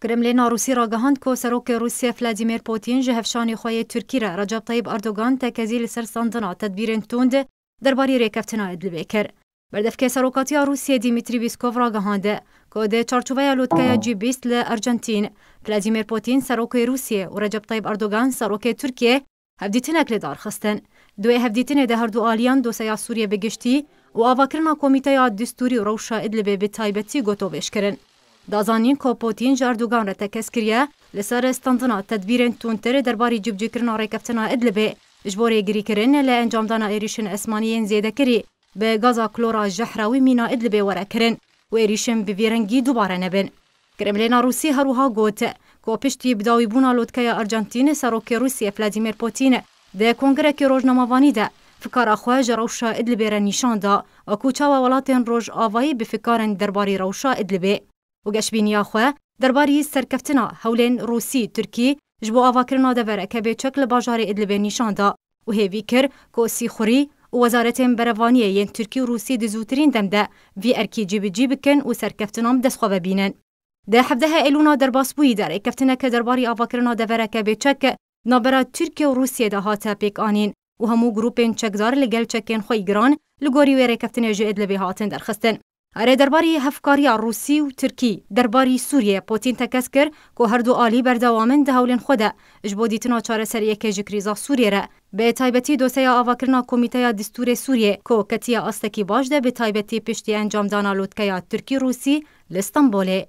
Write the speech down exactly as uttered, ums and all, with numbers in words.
Kremlêna Rûsî ragihand ku Serokê Rûsiyê Vladimir Putin ji hevşanê xwe yê Tirkî re Recep Tayyip Erdogan tekezî li ser standina tedbîrên tund derbarî rêkeftina Idlibê kir. Berdevkê Serokatiya Rûsiyê Dmitry Peskov ragihand ku di çarçoveya lotkeya G bîst li Arjantîn, Vladimir Putin Serokê Rûsiyê û Recep Tayyip Erdogan Serokê Tirkiyê hevdîtinek li dar xistin. Di wê hevdîtinê de herdu aliyan doseya Sûriyê bi giştî û avakirina Komîteya Distûrî û Rewşa Idlibê bi taybetî gotovêj kirin. Da zanîn ku Putin ji Erdogan re tekez kiriye li ser standina tedbîrên tundtir derbarî cibcîkirina rêkeftina Idlibê, ji bo rêgirîkirin li encamdana êrîşên esmanî yên zêdekirî bi gaza klora jehra wî mîna Idlibê were kirin û êrîşên bi vî rengî dubare nebin. Kremlêna Rûsî her wiha got ku piştî bidawîbûna lotkeya Arjantîn, Serokê Rûsiyê Vladimir Putin di kongirekî rojnamevanî de fikara xwe ji rewşa Idlibê re nîşan da, ku çawa welatên Rojavayî bi fikarên derbarî rewşa Idlibê û geşbîniya xwe derbarî serkeftina hewlên Rûsî, Tirkî ji bo avakirina devereke bêçek li bajarê Idlibê nîşan da û hêvî kir ku sîxurî û wezaretên berevaniyê yên Tirkî û Rûsî di zûtirîn dem de vî erkî cîbicî bikin û serkeftinan bi dest xwe ve bînin. Di hevdehê Eylûna derbasbûyî de rêkeftineke derbarî avakirina devereke bêçek navbera Tirkiye û Rûsiyê de hate pêkanîn û hemû grûpên çekdar li gel çekên xwe yî giran li gorî wê rêkeftinê ji Idlibê hatin derxistin. Erê, derbarî hevkariya Rûsî û Tirkî derbarî Sûriyê, Putin tekez kir ku her du alî berdewam in di hewlên xwe de ji bo dîtina çareseriyekê ji krîza Sûriyê re, bi taybetî doseya avakirina Komîteya Distûrê Sûriyê ku ketiye astekî baş de bi taybetî piştî encamdana lotkeya Tirkî-Rûsî li Stenbolê.